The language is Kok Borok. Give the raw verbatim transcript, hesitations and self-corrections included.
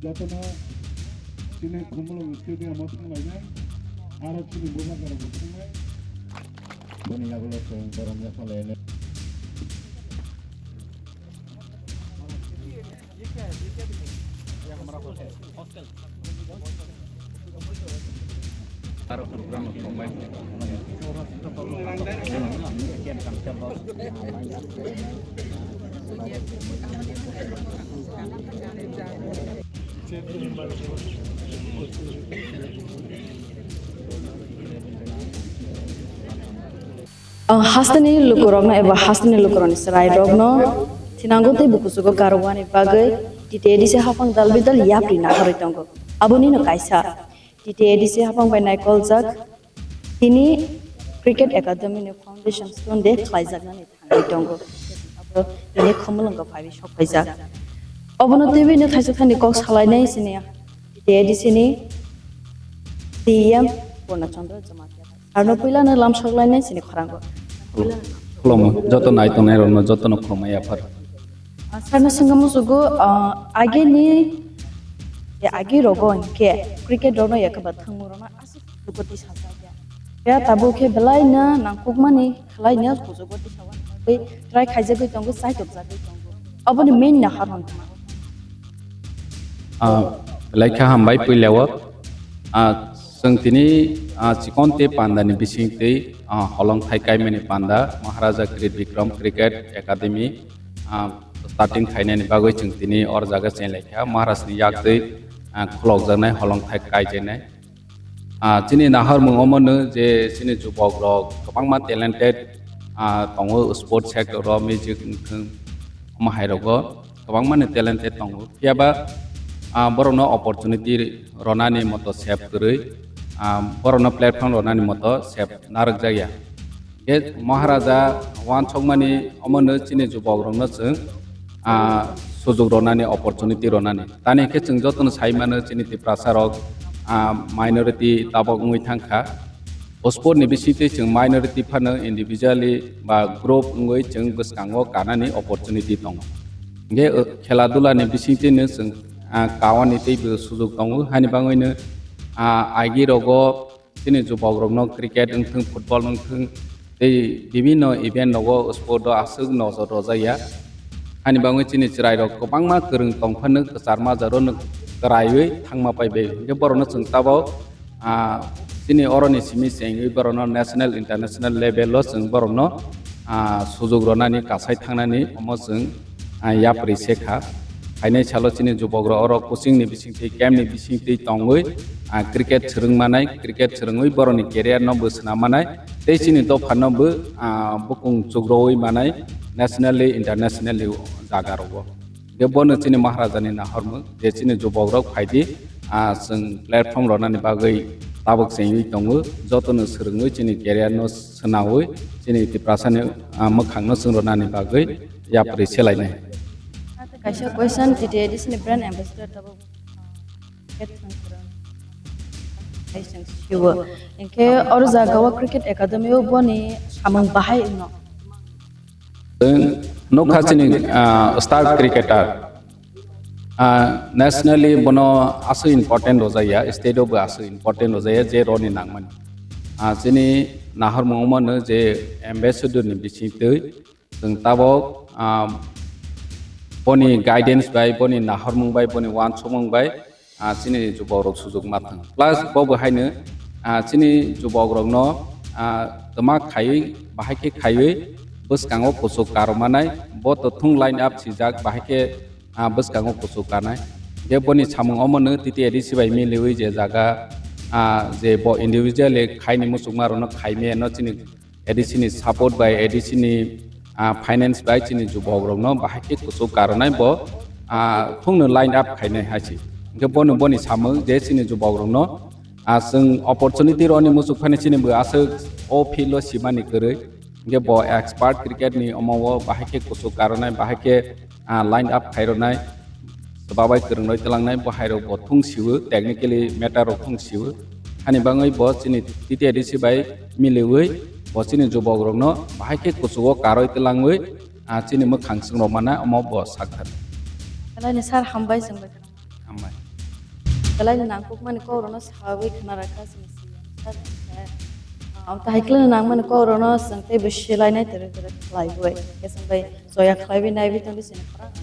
Jotono chini Khumulwng stadium o thanglainai, aro chini bwsakhe rokbo thangnai. Boni yagulo chwng borom yaphalainai. Ang hasteni lukurokno eba hasteni lukurokni chwrairokno thinango tei bukuchugo karwani bagwi T T A D C haphang dal bidal yapri naharwi tongo. Abonino kaisa T T A D C haphang bai naikoljak tini Cricket Academy ni Foundation Stone Day khlaijaknani thangwi tongo. Abo tini Khumulwngo phaiwi sokphaijak. Obono twiwi no thaisa thani kok salainai chini T T A D C ni C E M Purna Chandra Jamatia. Sarno puilano lamsok lainai chini khorango. Khulumgo, joto nai tongnai rokno jotono khulumai yaphar. Ah, sarno swngwi musugo, ah, agini, je agi rogo hinkhe cricket rokno yakaba thwngmung rokno aswk kuchugo tisajak ya. Phiya tabuk khe belai no nangkukmani khlai no kuchugo tisajak bagwi try khaijagwi tongo, chaitokjagwi tongo. Oboni main nahar hwn tongma. Ah, belai kha hambai puilao. Ah, chwng tini, ah, chikon tei panda ni bising twi, ah, holong thai kaimani panda Maharaja Kirit Bikram Cricket Academy, ah, starting khainani bagwi chwng tini or jaga chenglai kha. Maharaj ni yak twi, ah, khulokjaknai holong thai kaijaknai. Ah, chini naharmung omo no je chini jubok rok kwbangma talented, ah, tongo sport sector o, music wngthung omo hai rogo kwbangma ni talented tongo. Phiya ba, ah, borok no opportunity ronani moto sep kwrwi, ah, borok no platform ronani moto sep narwk jak ya. Khe Maharaja wansokmani omono chini jubokrokno chwng, ah, sujuk ronani, opportunity ronani. Tani khe chwng jotono sai mano chini Tiprasarok, ah, minority tabok wngwi thangkha. O sportni bisingtwi chwng minority phano individually ba group wngwi chwng bwskango kanani opportunity tongo. Hwnkhe, uh, khela dulani bisingtwino chwng, ah, kawani teibo sujuk tongo. Hani bagwino, ah, agi rogo chini jubokrokno cricket wngthung, football wngthung, tei bibinno event rogo sport o aswk nojor rwjakya. Ani bagwi chini chwrairok kwbangma kwrwng tongphano kwchar majaro no kwraiwi thangma paibai. Hwnkhe borokno chwng tabok, ah, chini oroni simi chengwi borokno national, international level o chwng borokno, ah, sujuk rwnani, kasai thangnani omo chwng, ah, yapri se kha. Phainai salo chini jubokrok oro coaching ni bisingtwi, camp ni bisingtwi tongwi, ah, cricket swrwng manai, cricket swrwngwi borokni career no bo swnam manai, tei chini dopha no bo, ah, bukung chukroi manai nationally, internationally jaga rogo. Hwnkhe bono chini Maharaja ni nahormung je chini jubokrok phaidi, ah, chwng platform ronani bagwi tabuk chengwi tongo, jotono swrwngwi chini career no swnawi chini Tiprasa ni, ah, mwkhang no chwng ronani bagwi yapri selainai. Kaisa question, T T A D C ni brand ambassador tabuk, ah, Ket Thangkhwrang. Kaisa siwo. Hwnkhe oro jaga o cricket academy o boni samung bahai wngno. Chwng nukha chini, ah, star cricketer. Ah, nationally bono aswk important rwjakya, state o bo aswk important rwjakya je roni nangmani. Ah, chini nahormung mano je ambassador ni bisingtwi chwng tabok, ah, boni guidance bai, boni nahormung bai, boni wansukmung bai, ah, chini jubokrok sujuk ma thang. Plus bo bo haino, ah, chini jubokrokno, ah, twma khaiwi, bahai khe khaiwi bwskango kuchuk karmanai, bo to thung line up sijak, bahai khe, ah, bwskango kuchuk kanai. Je boni samung omono T T A D C bai miliwi je jaga, ah, je bo individually khaini muchukmarokno khaimano chini A D C ni support bai A D C ni, ah, finance bai chini jubokrokno bahai khe kuchuk karwnai bo, ah, thungno line up khainai hai se. Hwnkhe bono boni samung je chini jubokrokno, ah, chwng opportunity roni muchuk phani chini bo aswk o field o simani kwrwi. Hwnkhe bo expert cricket ni omo o bahai khe kuchuk karwnai, bahai khe, ah, line up khairwnai. babai kwrwng roi twlangnai, bo hai rok bo thung siwo, technically matter rok thung siwo. Hani bangwi bo chini T T A D C bai miliwi bo chini jubok rokno bahai khe kuchugo karoi twlangwi, ah, chini mwkhang chwng rok mana omo bo sakthar. Belai ni sir hambai chwng bai. Hambai. Belai ni nangkukmani kok rokno sawi khna rakha chini sir. Sir, ah, tahai khlai nangmani kok rokno chwng tei bo silai nai tere tere khlai bai. Khe chwng bai joya khlai bai nai bai tong di chini khorang.